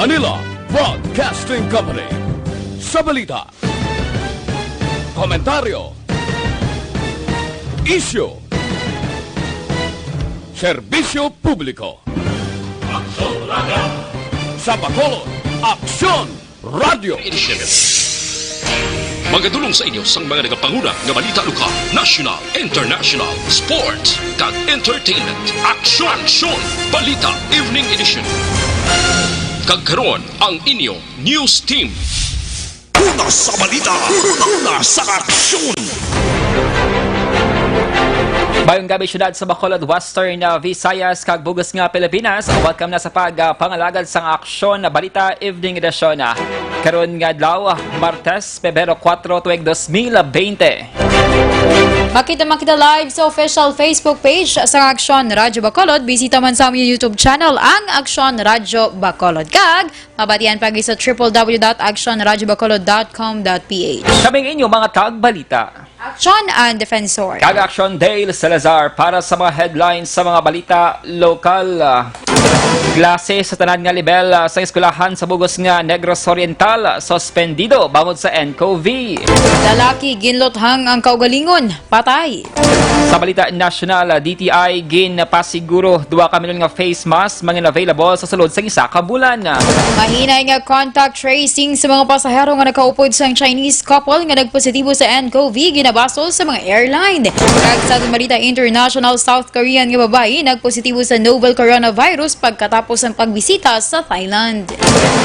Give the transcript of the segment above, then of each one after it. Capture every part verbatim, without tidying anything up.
Manila Broadcasting Company. Sa balita, komentaryo, isyu, serbisyo publiko. Aksyon Radio. Sa Bacolod, Aksyon Radio. Edition. Magadulong sa inyo sang mga nagapanguna nga balita lokal, national, international, sports, kag entertainment. Aksyon! Aksyon! Balita Evening Edition. Kag karon, ang inyo news team. Una sa balita, una sa aksyon. Maayong gab-i, syudad sa Bacolod, Western, ah, Visayas, kag bug-os nga Pilipinas. Welcome na sa pag, ah, pangalagad sang Aksyon Balita Evening Edition, ah, karon nga adlaw, ah, Martes, Pebrero kuwatro, tuig dos mil bente. Makita man kita live sa official Facebook page sang Aksyon Radyo Bacolod. Bisita man sa among YouTube channel, ang Aksyon Radyo Bacolod. Kag mabatian pa gid sa triple W dot action radyo bacolod dot com dot P H. Kami ang inyo mga tagbalita, Aksyon and Defensor. Kag Aksyon Dale Salazar para sa mga headlines sa mga balita lokal. Ah, klase sa tanan nga level, ah, sa eskwelahan sa bug-os nga Negros Oriental, ah, suspendido bangod sa N C O V. Lalaki ginluthang ang kaugalingon, patay. Sa balita nasyonal, ah, D T I ginpasiguro duha ka milyon nga face mask mangin-available sa sulod sang isa ka bulan. Mahinay nga contact tracing sa mga pasahero nga nakaupod sang Chinese couple nga nagpositibo sa N C O V ginabasol sa mga airline. Kag sa aton balita international, South Korean nga babayi nagpositibo sa novel coronavirus pagkatapos sang pagbisita sa Thailand.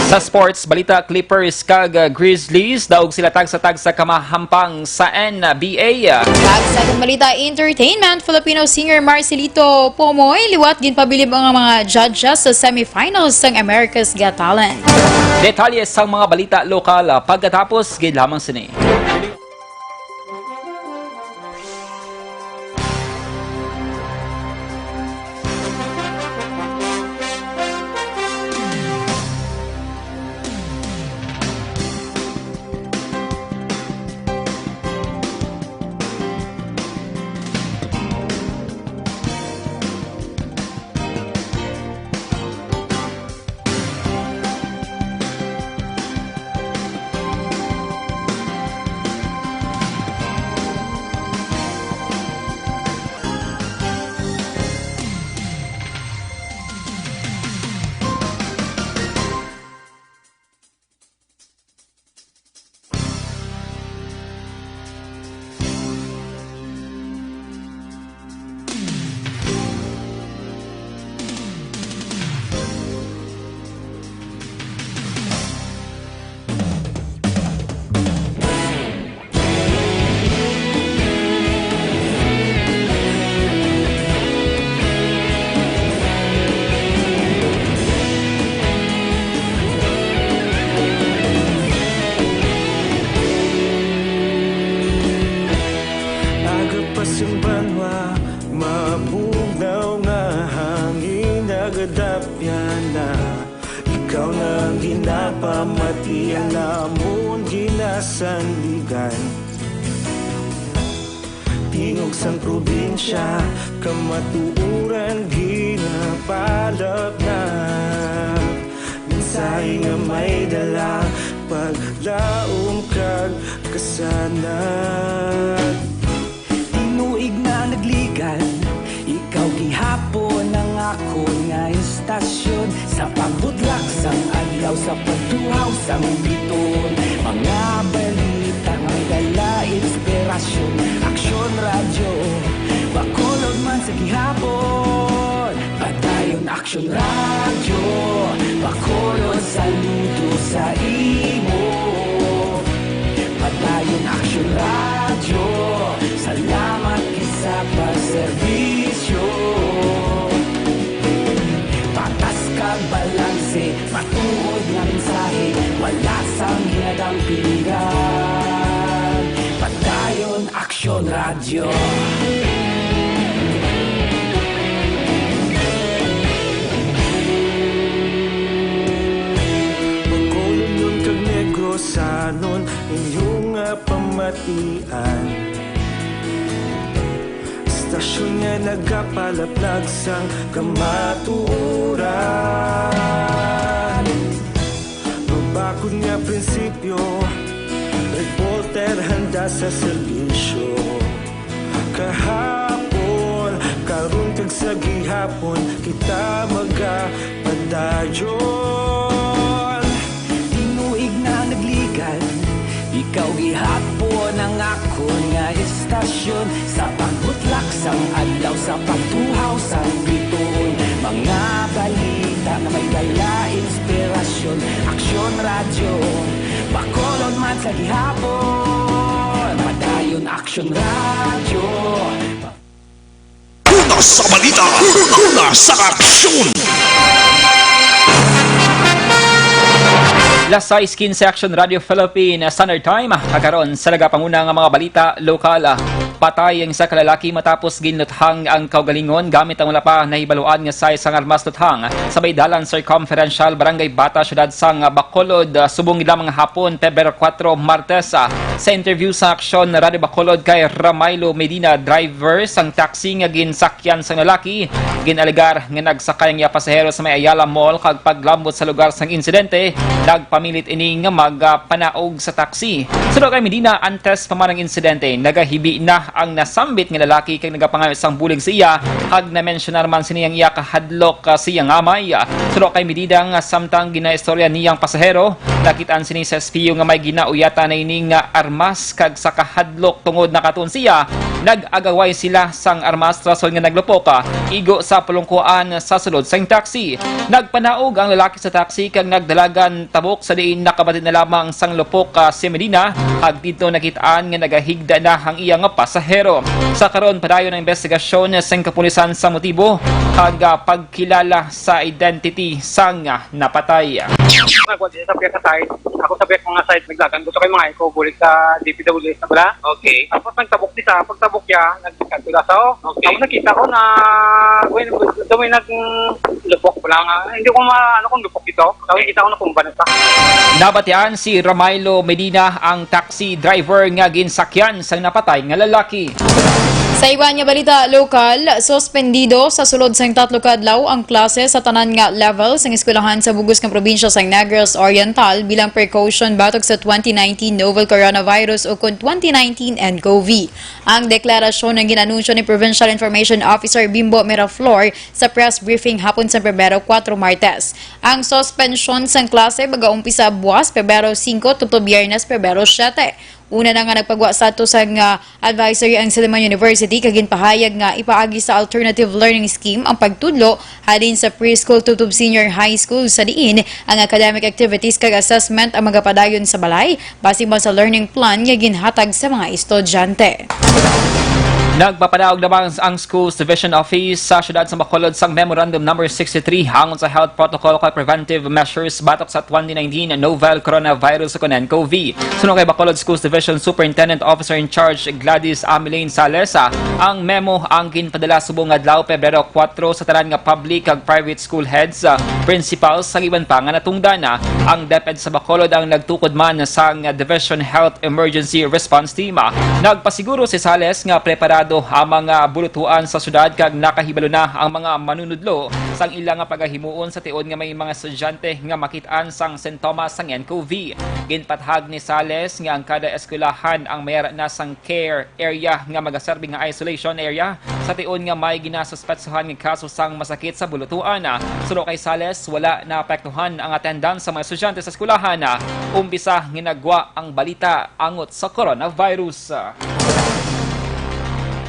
Sa sports balita, Clippers kag, uh, Grizzlies daog sila tagsa-tagsa ka mahampang sa N B A. Kag sa aton balita entertainment, Filipino singer Marcelito Pomoy liwat ginpabilib ang mga judges sa semifinals sang America's Got Talent. Detalye sang mga balita lokal, uh, pagkatapos gid lamang sini. Aga pa sing banwa, mabugnaw nga hangin, nagadapyan na. Ikaw na ang ginapamati, ang amon ginasandigan. Tingog sang probinsya, kamatuoran ginapalapnap. Mensahe nga may dala, paglaom kag kasanag. Tinuig na nagligan, ikaw gihapon ang akon nga istasyon. Sa pagbudlak sang adlaw, sa pagtuhaw sang biton, mga balita nga may dala inspirasyon. Aksyon Radyo Bacolod man sa gihapon. Padayon Aksyon Radyo Bacolod, saludo sa imo. Padayon Aksyon Radyo, salamat gid sa pagserbisyo. Patas kag balanse, matuod nga mensahe, wala sang ginadampigan. Padayon Aksyon Radyo. Bacolodnon kag Negrosanon, inyo nga pamatian. Istasyon nga nagapalaplag sang kamatuoran. Nga prinsipyo, reporter handa sa serbisyo. Kahapon, karon kag sa gihapon, kita magapadayon. Tinuig na nagligad, ikaw gihapon ang akon nga estasyon. Sa pagbutlak sang adlaw, sa pagtuhaw sang bituon, mga balita nga may dala inspirasyon. Aksyon Radyo, Bacolod man sa gihapon. Padayon Aksyon Radyo. Una sa balita, una sa aksyon. Las sais quince, Aksyon Radyo Philippine Standard Time. Kakaron sa nagapanguna nga mga balita lokal. Patay ang isa ka lalaki matapos ginluthang ang kaugalingon gamit ang wala pa nahibaluan nga sais sang armas luthang sa may dalan circumferential, Barangay Bata, siyudad sang Bacolod, subong lamang hapon, Pebrero kuwatro, Martes. Sa interview sa Aksyon Radyo Bacolod kay Ramailo Medina, driver sang taxi nga ginsakyan sang lalaki, ginalegar nga nagsakay ang iya pasahero sa may Ayala Mall kag paglambot sa lugar sang insidente, nagpamilit ini nga magpanaog sa taxi. Suno kay Medina, antes pa man ang insidente, nagahibi na ang nasambit nga lalaki kag nagapangayo sang bulig sa iya, kag namensyonar man sini ang iya kahadlok, ah, sa iyang amay. Suno kay Medina, nga samtang ginaistorya niya ang pasahero, nakit-an sini sa S P U nga may ginauyatan na ini nga armas, kag sa kahadlok tungod nakatuon siya, nag-agaway sila sang armas rason nga naglupok, ah, igo sa pulungkuan sa sulod sang taxi. Nagpanaog ang lalaki sa taxi kag nagdalagan tabok, sa diin nakabati na lamang sang lupok, ah, si Medina, kag didto nakit-an nga nagahigda na ang iya nga pasahero. Sa karon, padayon ang investigasyon sang kapulisan sa motibo kag, ah, pagkilala sa identity sang, ah, napatay. Nagwa dito sa piyaka side. Ako sa piyaka nga side, nagdagan. Gusto kay mga iko, bulig sa D P W S na bala. Okay. Tapos nagtabok dito. Pagtabok niya, nagkatula sa, oh. Okay. Ako nakita ko na, well, gusto may nag-, lupok ko lang. Ah, hindi ko ma-, ano kung lupok dito. Tapos Okay. kita ko na kung banat pa. Nabatian si Ramailo Medina, ang taxi driver nga ginsakyan sang napatay nga lalaki. Sa iban nga balita lokal, suspendido sa sulod sang tatlo ka adlaw ang klase sa tanan nga level sang eskwelahan sa bugos nga probinsya sang Negros Oriental bilang precaution batok sa twenty nineteen novel coronavirus o kon twenty nineteen N C O V. Ang deklarasyon ang ginanunsyo ni Provincial Information Officer Bimbo Miraflor sa press briefing hapon sa Pebrero kuwatro, Martes. Ang suspensyon sang klase magaumpisa buwas, Pebrero singko, tubtob Biyernes, Pebrero siyete. Una na nga nagpagwa sadto sang, ah, advisory ang Silliman University kag ginpahayag nga ipaagi sa alternative learning scheme ang pagtudlo halin sa preschool tubtob senior high school, sa diin ang academic activities kag assessment ang magapadayon sa balay base man sa learning plan nga ginhatag sa mga estudyante. Nagpapadaog naman ang Schools Division Office sa siyudad sa Bacolod sang Memorandum Number sixty-three hangon sa health protocol kag preventive measures batok sa twenty nineteen novel coronavirus o kon N C O V. Suno kay Bacolod Schools Division Superintendent Officer in Charge Gladys Ameline Sales, ah, ang memo ang ginpadala subong adlaw, Pebrero kuwatro, sa tanan nga public kag private school heads, ah, principals, kag iban pa nga natungdan. Ah, ang DepEd sa Bacolod ang nagtukod man sang Division Health Emergency Response Team. Ah, nagpasiguro si Sales nga preparado ang mga bulutuan sa syudad kag nakahibalo na ang mga manunudlo sang ila nga pagahimuon sa tion nga may mga estudyante nga makit-an sang sintomas sang N C O V. Ginpatahag ni Sales nga ang kada eskwelahan ang mayara na sang care area nga magaserbi nga isolation area sa tion nga may ginasuspetsahan nga kaso sang masakit sa bulutuan. Suno kay Sales, wala naapektuhan ang attendance sa mga estudyante sa eskwelahan. Umpisa nga nagwa ang balita angot sa coronavirus.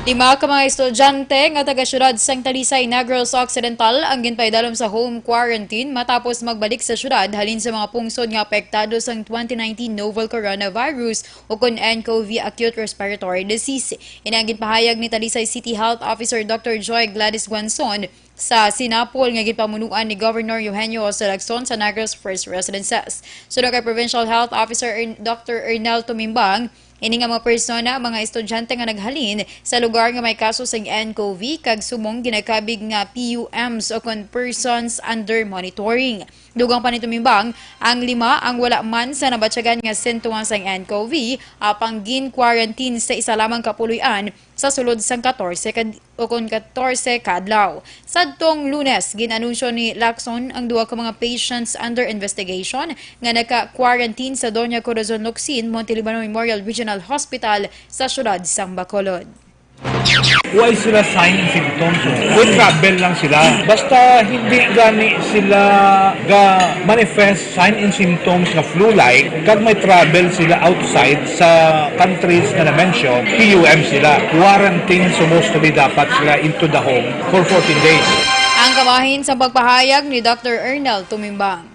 Lima ka mga estudyante nga taga-siyudad sang Talisay, Negros Occidental ang ginpaidalom sa home quarantine matapos magbalik sa siyudad halin sa mga pungsod nga apektado sang twenty nineteen novel coronavirus o kon N C O V acute respiratory disease. Ini ang ginpahayag ni Talisay City Health Officer Doctor Joy Gladys Guanzon sa sinapol nga ginpamunuan ni Governor Eugenio Jose Lacson sa Negros First Residences. Suno kay Provincial Health Officer Ern-, Doctor Ernel Tumimbang, ini nga mga persona, mga estudyante nga naghalin sa lugar nga may kaso sang N C O V kag subong ginakabig nga P U Ms o kon persons under monitoring. Dugang pa ni Tumimbang, ang lima ang wala man sa nabatyagan nga sintomas sang N C O V, apang gin-quarantine sa isa lamang ka puloy-an sa sulod sang katorse ka, o kon katorse ka adlaw. Sadtong Lunes, gin-anunsyo ni Lacson ang duha ka mga patients under investigation nga naka-quarantine sa Doña Corazon Locsin Montelibano Memorial Regional Hospital sa siyudad sang Bacolod. Why sila sign and symptoms? Kung travel lang sila. Basta hindi gani sila ga-manifest sign and symptoms nga flu-like, kag may travel sila outside sa countries nga na-mention, P U M sila. Quarantine supposed to be dapat sila into the home for fourteen days. Ang kabahin sa pagpahayag ni Doctor Ernel Tumimbang.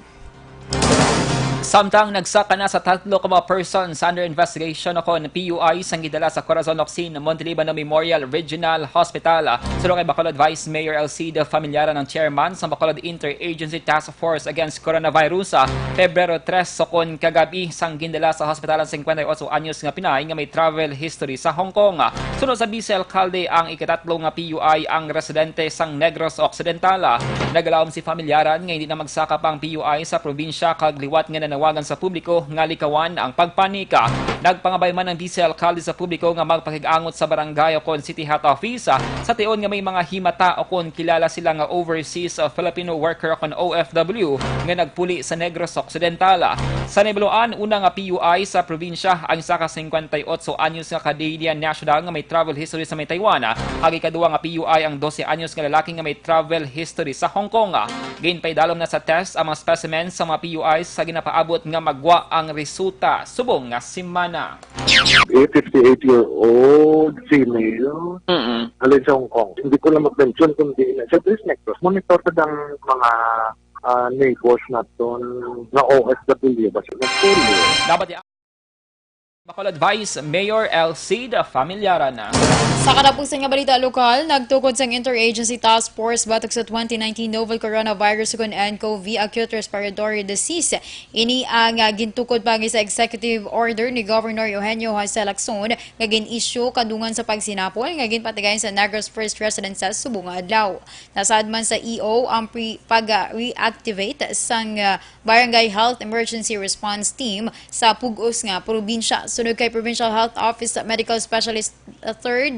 Samtang nagsaka na sa tatlo ka mga persons under investigation o kon P U I sang gidala sa Corazon Locsin Montelibano Memorial Regional Hospital, suno kay Bacolod Vice Mayor Elcid Familiaran ang chairman sang Bacolod Interagency Task Force Against Coronavirus, Pebrero tres, o kon kagabi, sang gindala sa hospital ang singkwenta y otso anyos nga Pinay nga may travel history sa Hong Kong. Suno sa Vice Alcalde, ang ikatatlo nga P U I ang residente sang Negros Occidental. Nagalaom si Familiaran nga hindi na magsaka pa ang P U I sa probinsya kag liwat nga nanawagan sa publiko nga likawan ang pagpanik. Nagpangabay man ang Vice Alcalde sa publiko nga magpakig-angot sa barangay o kon City Health Office sa tion nga may mga himata o kon kilala sila nga overseas Filipino worker o kon O F W nga nagpuli sa Negros Occidental. Sa nahibaluan, una nga P U I sa probinsya ang isa ka singkwenta y otso anyos nga Canadian national nga may travel history sa may Taiwan, kag ikaduha nga P U I ang dose anyos nga lalaki nga may travel history sa Hong Kong. Ginpaidalom na sa test ang mga specimens sa mga P U I sa ginapaabot nga magwa ang resulta subong nga semana. A fifty-eight-year-old female, halin sa Hong Kong. Hindi ko lang mag-mention kung di na. Sa Tris Negros, monitor sa dang mga ah, neighbors naton nga O F W ba sila? Nagtuloy. Dapat i- Bacolod Vice Mayor Elcid Familiaran. Sa katapusan nga balita lokal, nagtukod sang Interagency Task Force batok sa twenty nineteen Novel Coronavirus ukon N C O V Acute Respiratory Disease. Ini ang ah, gintukod paagi sa executive order ni Governor Eugenio Jose Lacson nga gin-issue kadungan sa pagsinapol nga ginpatigayon sa Negros First Residences subong nga adlaw. Nasaad man sa E O ang pre- pag-reactivate sang ah, Barangay Health Emergency Response Team sa pugos nga probinsya. Suno kay Provincial Health Office Medical Specialist Third,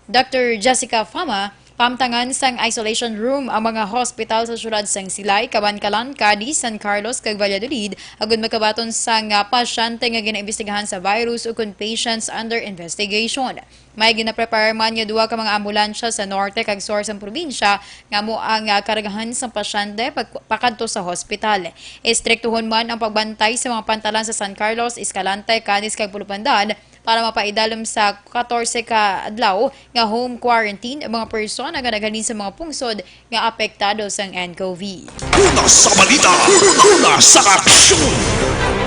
Doctor Jessica Fama, pamtangan sang isolation room ang mga hospital sa siyudad sang Silay, Kabankalan, Cadiz, San Carlos, kag Valladolid, agud makabaton sang ah, pasyente nga ginaimbestigahan sa virus ukon patients under investigation. May ginaprepare man nga duha ka mga ambulansya sa norte kag sur sang probinsya nga amo ang ah, kargahan sang pasyente pag- pakadto sa hospital. Estriktuhon man ang pagbantay sa mga pantalan sa San Carlos, Escalante, Cadiz kag Pulupandan para mapaidalom sa katorse ka adlaw nga home quarantine ang mga persona nga naghalin sa mga pungsod nga apektado sang N C O V. Una sa balita, una sa aksyon.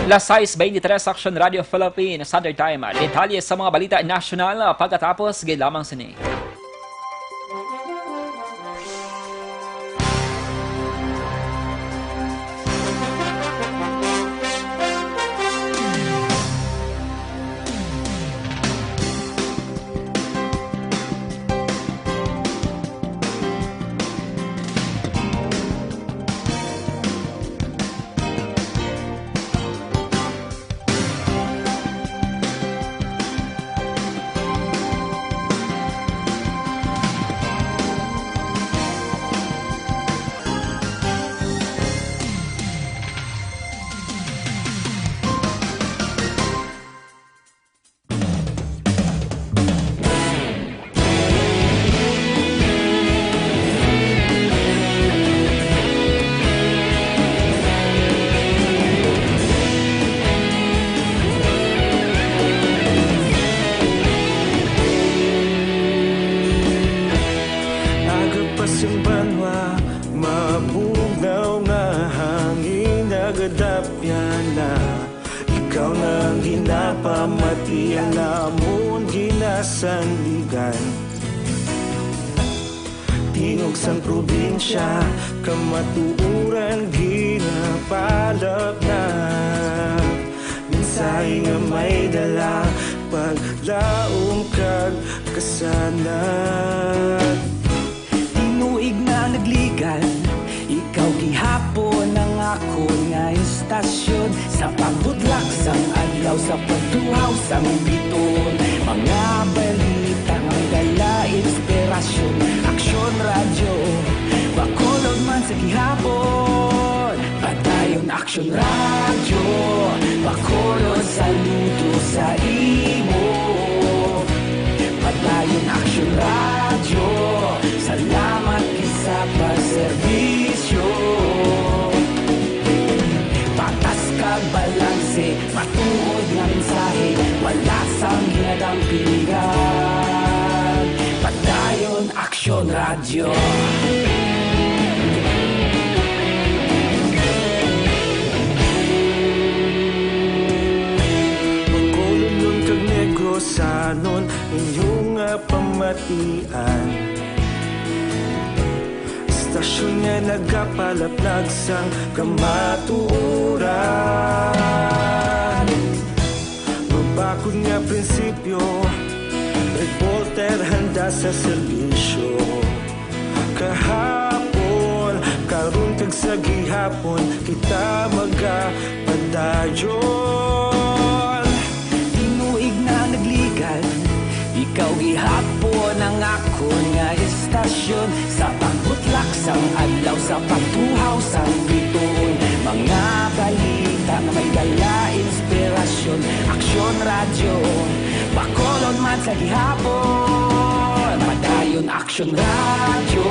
Las sais veintitrés, Action Radio Philippines Standard Time. Detalye sa mga balita nasyonal pagkatapos gid lamang sini. Agapas ang banwa, mabugnaw nga hangin, nagadapya na. Ikaw na ang ginapamati, ang amon ginasandigan. Tingog sang probinsya, kamatuoran ginapalapnap. Mensahe nga may dala, paglaom kag kasanag. Tinuig na nagligan, ikaw gihapon ang akon nga istasyon. Sa pagbutlak sang adlaw, sa pagtuhaw sang biton, mga balita nga Aksyon Radyo, Bacolod, saludo sa imo. Padayon Aksyon Radyo, salamat gid sa pagserbisyo. Patas kag balanse, matuod nga mensahe, wala sang ginadampingan. Padayon Aksyon Radyo. Bacolodnon kag Negrosanon, inyo nga pamatian. Estasyon nga nagapalaplag sang kamatuoran. Mabakod nga prinsipyo, reporter handa sa serbisyo. Kahapon, karon kag sa gihapon, kita magapadayon. Tinuig na nagligad, ikaw gihapon ang akon nga estasyon. Sa pagbutlak sang adlaw, sa pagtuhaw sang bituon, mga balita nga may dala inspirasyon. Aksyon Radyo, Bacolod man sa gihapon. Padayon Aksyon Radyo,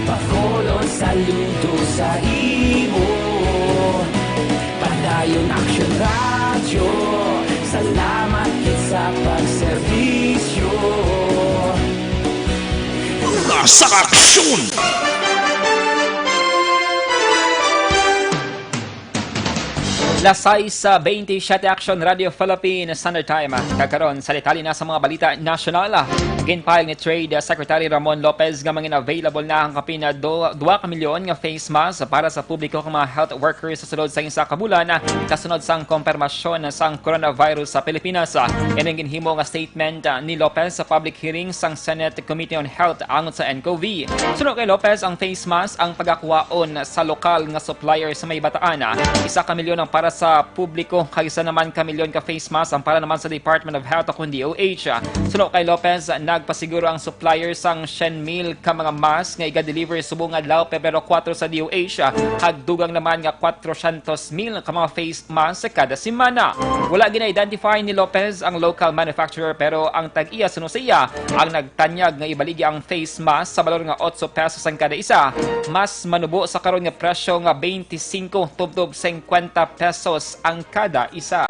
Bacolod, saludo sa imo. Padayon Aksyon Radyo, salamat gid sa pagserbisyo. Una sa aksyon! Las sais sa twenty-seven, Aksyon Radyo Philippine Standard Time. Kag karon, sa detalye na sa mga balita nasyonal. Ginpahayag ni Trade Secretary Ramon Lopez nga mangin-available na ang kapin na do-, dua ka milyon nga face mask para sa publiko kag mga health workers sa sulod sa isa ka bulan kasunod sang kompermasyon sang coronavirus sa Pilipinas. Ining ginhimo nga statement ni Lopez sa public hearing sang Senate Committee on Health angot sa NCOV. Suno kay Lopez, ang face mask ang pagakuhaon sa lokal nga supplier sa may Bataan. Isa ka milyon ang para sa publiko, kag isa naman ka milyon ka face mask ang para naman sa Department of Health o kon DOH. Suno kay Lopez, nagpasiguro ang supplier sang syen mil ka mga mask nga iga-deliver subong adlaw, Pebrero kuwatro, sa DOH, kag dugang naman nga kwatrosyentos mil ka mga face mask kada semana. Wala gina-identify ni Lopez ang local manufacturer, pero ang tag-iya suno sa iya ang nagtanyag nga ibaligi ang face mask sa balor nga otso pesos ang kada isa. Mas manubo sa karon nga presyo nga twenty-five tubtob fifty pesos ang kada isa.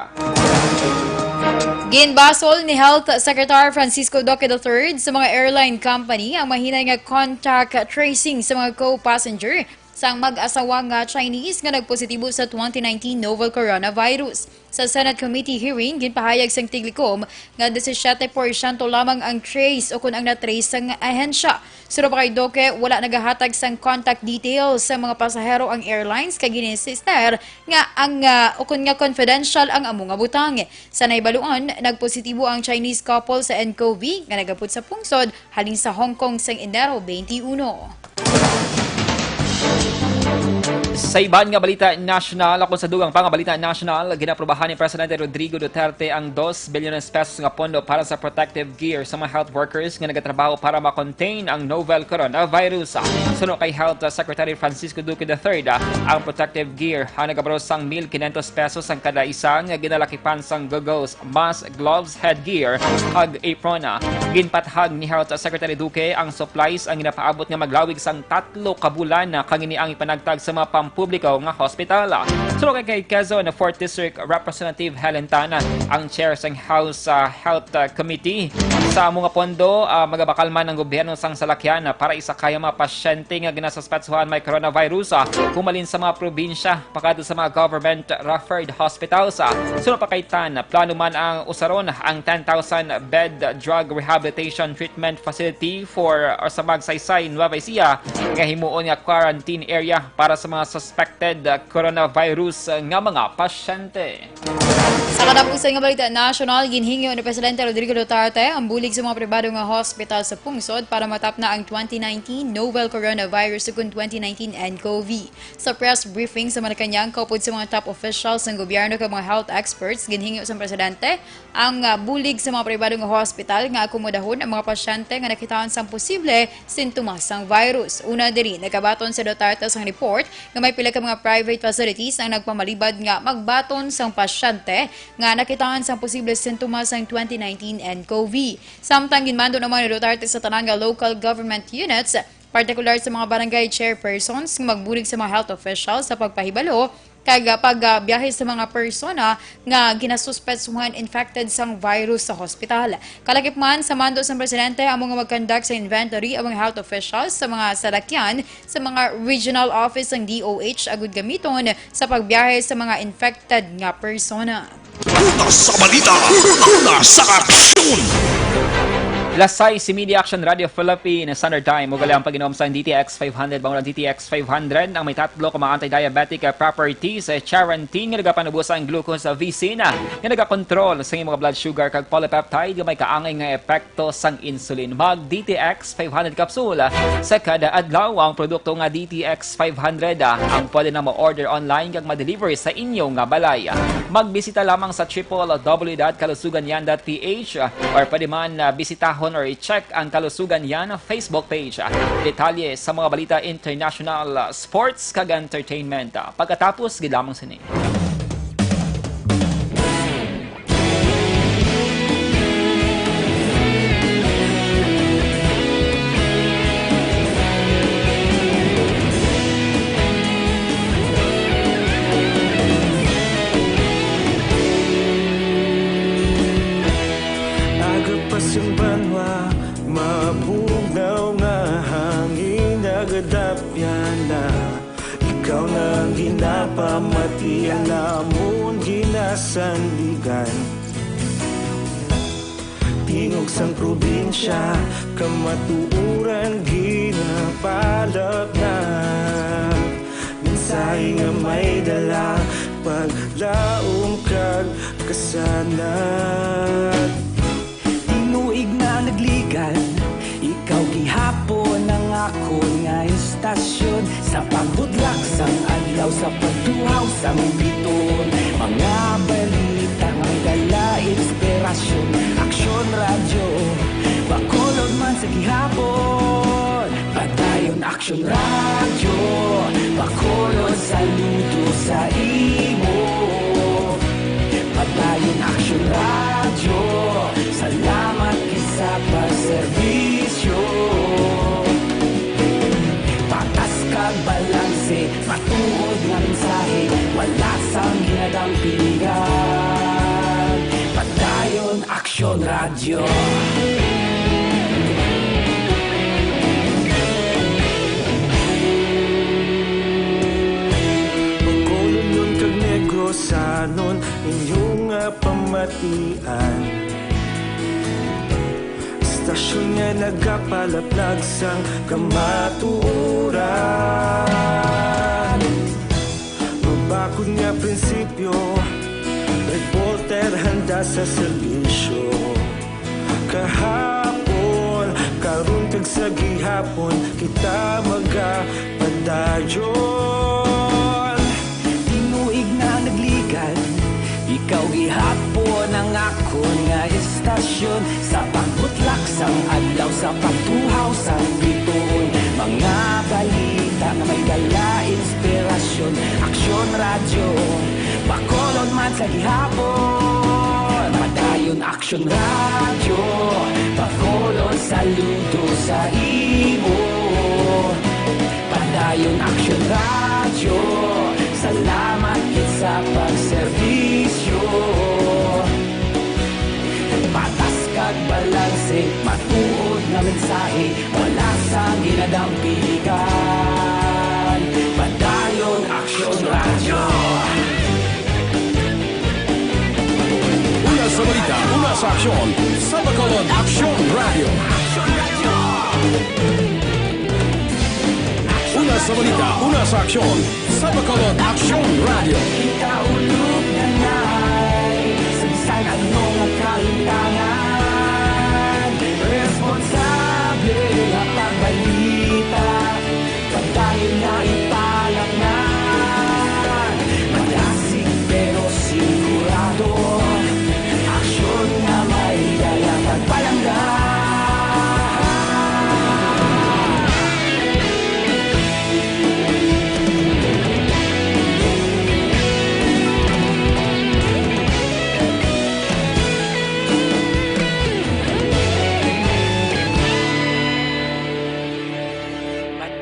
Ginbasol ni Health Secretary Francisco Duque the third sa mga airline company ang mahinay nga contact tracing sa mga co-passenger sang mag-asawa nga Chinese nga nagpositibo sa twenty nineteen novel coronavirus. Sa Senate Committee hearing, ginpahayag sang Tiglikom nga disisiete porsyento lamang ang trace o kon ang na-trace sang ahensya. Suno pa kay Duque, wala nagahatag sang contact details sa mga pasahero ang airlines kag gin-insister nga ang, ah, o kon nga confidential ang amo nga butang. Sa nahibaluan, nagpositibo ang Chinese couple sa NCOV nga nagabot sa pungsod halin sa Hong Kong sang Enero twenty-one. Sa iban nga balita nasyonal, ako sa dugang pa nga balita nasyonal, ginaprobahan ni Presidente Rodrigo Duterte ang dos bilyones pesos nga pondo para sa protective gear sa mga health workers nga nagatrabaho para ma-contain ang novel coronavirus. Suno kay Health Secretary Francisco Duque the third, ang protective gear ang nagabaro sang mil kinentos pesos ang kada isa nga ginalakipan sang goggles, mask, gloves, headgear, kag apron. Ginpatagan ni Health Secretary Duque ang supplies ang ginapaabot nga maglawig sang tatlo ka bulan, kag ini ang ipanagtag sa mga pampubliko nga hospital. Suno kay Quezon Fourth District Representative Helen Tan, ang chair sang House, ah, Health, ah, Committee, sa amo nga pondo, ah, magabakal man ang gobyerno sang salakyan, ah, para isakay ang mga pasyente nga ginasuspetsuhan may coronavirus, ah, humalin sa mga probinsya pakadto sa mga government referred hospitals. Suno pa kay Tan, plano man ang usaron ang ten thousand bed drug rehabilitation treatment facility for, or sa Magsaysay, Nueva Ecija, nga himuon nga quarantine area para sa mga suspected coronavirus nga mga pasyente. Sa katapusan nga balita nasyonal, ginhingyo ni Presidente Rodrigo Duterte ang bulig sa mga pribado nga hospital sa pungsod para matapna ang twenty nineteen novel coronavirus ukon twenty nineteen NCOV. Sa press briefing sa Malacañang, kaupod sa mga top officials ng gobyerno kag mga health experts, ginhingyo sa presidente ang, ah, bulig sa mga pribado nga hospital nga akomodahon ang mga pasyente nga nakitaan sang posible sintomas sang virus. Una diri, nagabaton si Duterte sang report nga may pila ka mga private facilities ang nagpamalibad nga magbaton sang pasyente nga nakitaan sang posible sintomas sang twenty nineteen N C O V. Samtang ginmando naman ni Duterte sa tanan nga local government units, partikular sa mga barangay chairpersons, nga magbulig sa mga health officials sa pagpahibalo kag, ah, pagbiyahe sa mga persona nga ginasuspetsuhan infected sang virus sa hospital. Kalakip man sa mando sang presidente, amo nga mag-conduct sa inventory ang mga health officials sa mga salakyan sa mga regional office sang D O H agud gamiton sa pagbiyahe sa mga infected nga persona. Una sa balita, una sa aksyon. Lasay si Media Action Radio Philippines, Standard Time. Ug ang pag-inom sang D T X five hundred, bangod ang D T X five hundred, ang may tatlo ka mga anti-diabetic, ah, properties, eh, charantin nga nagapanubo sang glucose, ah, V C na, nga nagakontrol sa iyang mga blood sugar kag polypeptide nga may kaangay nga epekto sang insulin. Mag D T X five hundred capsule, ah, sa kada adlaw. Ang produkto nga D T X five hundred, ah, ang pwede na ma-order online kag ma-deliver sa inyo nga balay. Magbisita lamang sa triple W dot kalusugan yan dot P H, ah, or pwede man, ah, bisitahon or i-check ang Kalusugan Yan Facebook page. Ah, detalye sa mga balita international, ah, sports kag entertainment, ah, pagkatapos gid lamang sini. Aga pa sang banwa, mabugnaw nga hangin nagadapyan na. Ikaw na ang ginapamati, ang amon ginasandigan. Tingog sang probinsya, kamatuoran ginapalapnap. Mensahe nga may dala, paglaom kag kasanag. Tinuig na nagligad, ikaw gihapon ang akon nga istasyon. Sa pagbudlak sang adlaw, sa pagtuhaw sang bituon, mga balita nga may dala inspirasyon. Aksyon Radyo, Bacolod man sa gihapon. Padayon Aksyon Radyo, Bacolod, saludo sa imo. Padayon Aksyon Radyo, salamat gid sa pagserbisyo. Patas kag balanse, matuod nga mensahe, wala sang ginadampigan. Padayon Aksyon Radyo. Bacolod kag Negrosanon, inyo nga pamatian. Istasyon nga nagapalaplag sang kamatuoran. Mabakod nga prinsipyo, reporter handa sa serbisyo. Kahapon, karon kag sa gihapon, kita magapadayon. Tinuig na nagligad, ikaw gihapon ang akon nga istasyon. Sa pagbutlak sang adlaw, sa pagtuhaw sang bituon, mga balita nga may dala inspirasyon. Aksyon Radyo, Bacolod man sa gihapon. Padayon Aksyon Radyo, Bacolod, saludo sa imo. Padayon Aksyon Radyo, salamat gid sa pagserbisyo. Patas kag balanse, matuod nga mensahe, wala sang ginadampigan. Padayon Aksyon Radyo. Una sa balita, una sa aksyon, sa Bacolod Aksyon Radyo. Una sa balita, una sa aksyon, sa Bacolod Aksyon Radyo. Kita ulog na ngay, sa bisan ano nga kahintangan, responsable nga pagbalita, padayon nga ipalapngan. Madasig pero sigurado, aksyon nga may dala pagpalangga.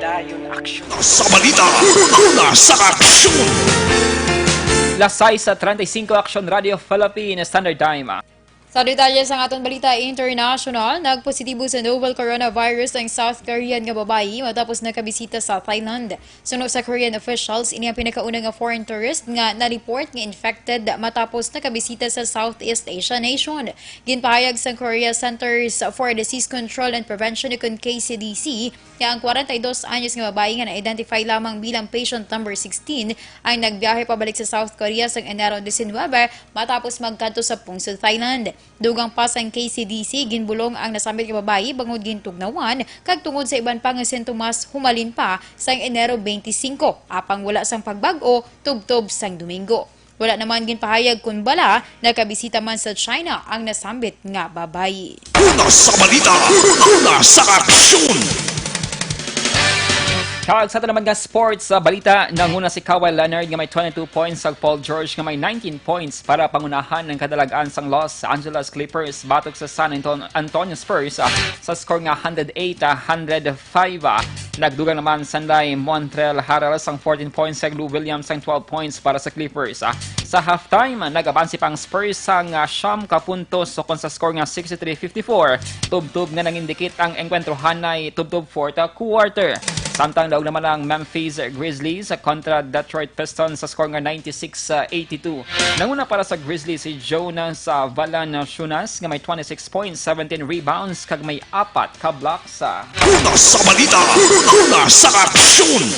Ayon, aksyon. Sa balita, una sa aksyon. Las sais treinta y cinco, Aksyon Radio Philippine Standard Time. Sa detalye sang aton balita internasyonal, nagpositibo sa novel coronavirus ang South Korean nga babayi matapos nakabisita sa Thailand. Suno sa Korean officials, ini ang pinakauna nga foreign tourist nga na-report nga infected matapos nakabisita sa Southeast Asia nation. Ginpahayag sang Korea Centers for Disease Control and Prevention, ukon K C D C, nga ang kwarenta y dos anyos nga babayi nga na-identify lamang bilang patient number sixteen ang nagbiyahe pabalik sa South Korea sang Enero diecinuebe matapos magkadto sa pungsod Thailand. Dugang pa sang K C D C, ginbulong ang nasambit nga babayi bangod gintugnawan kag tungod sa iban pa nga sintomas humalin pa sang Enero twenty-five, apang wala sang pagbag-o tubtob sang Domingo. Wala naman ginpahayag kon bala nakabisita man sa China ang nasambit nga babayi. Una sa balita, una sa aksyon. Kag sa aton naman nga sports, sa balita, nanguna si Kawhi Leonard nga may twenty-two points, kag Paul George nga may nineteen points para pangunahan ang kadalagan sang Los Angeles Clippers batok sa San Anton-, Antonio Spurs, ah, sa score nga hundred eight, ah, hundred five, ah. Nagdugang naman sanday Montrezl Harrell sang fourteen points, kag Lou Williams sang twelve points para sa Clippers, ah. Sa halftime, nag-abansi pa ang Spurs sang, ah, siyam ka puntos, sukon sa score nga sixty-three fifty-four. Tubtob nga nangindikit ang engkwentrohanay tubtob fourth quarter. Samtang daog naman ang Memphis Grizzlies kontra Detroit Pistons sa score nga ninety-six eighty-two. Nanguna para sa Grizzlies si Jonas, ah, Valanciunas nga may twenty-six points, seventeen rebounds, kag may apat ka blocks. Una sa balita, una sa aksyon.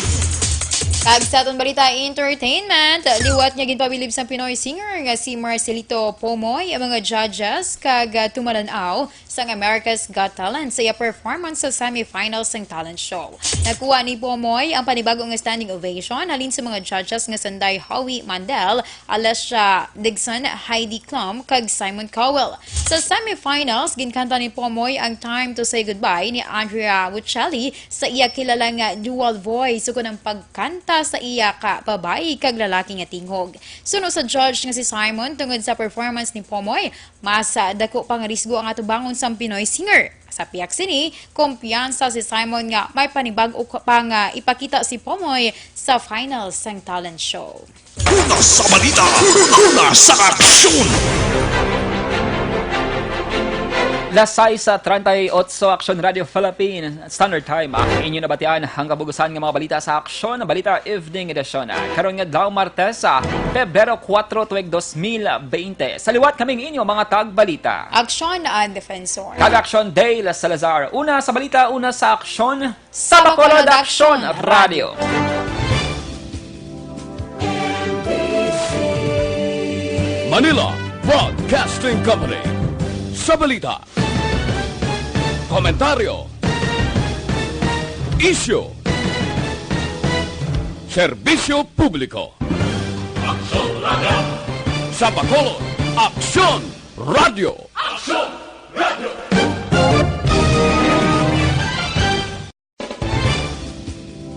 Kag sa aton balita entertainment, liwat nga ginpabilib sang Pinoy singer nga si Marcelito Pomoy ang mga judges kag, ah, tumalan-aw sang America's Got Talent sa iya performance sa semifinals sang talent show. Nakuha ni Pomoy ang panibago nga standing ovation halin sa mga judges nga sanday Howie Mandel, Alesha Dixon, Heidi Klum, kag Simon Cowell. Sa semifinals, ginkanta ni Pomoy ang Time to Say Goodbye ni Andrea Bocelli sa iya kilala nga dual voice, ukon ang pagkanta sa iya ka babayi kag lalaki nga tingog. Suno sa judge nga si Simon, tungod sa performance ni Pomoy, mas, ah, dako pa nga risgo ang atubangon sang Pinoy singer. Sa pihak sini, kumpiyansa si Simon nga may panibag-o ka pa nga ipakita si Pomoy sa finals sang talent show. Una sa balita, una sa aksyon. Las sais treinta y ocho, Aksyon Radio Philippine Standard Time. Ang inyo nabatian ang kabugusan nga mga balita sa Aksyon, Balita Evening Edition. Karon nga adlaw, Martes, ah, Pebrero kuwatro, tuig dos mil bente. Sa liwat, kami ang inyo mga tagbalita. Aksyon, ang Defensor. Kag Aksyon, Dale Salazar. Una sa balita, una sa aksyon, sa Bacolod Aksyon Radio. Manila Broadcasting Company. Sa balita, komentaryo, isyu, serbisyo publiko. Aksyon Radio. Sa Bacolod, Aksyon Radio. Aksyon!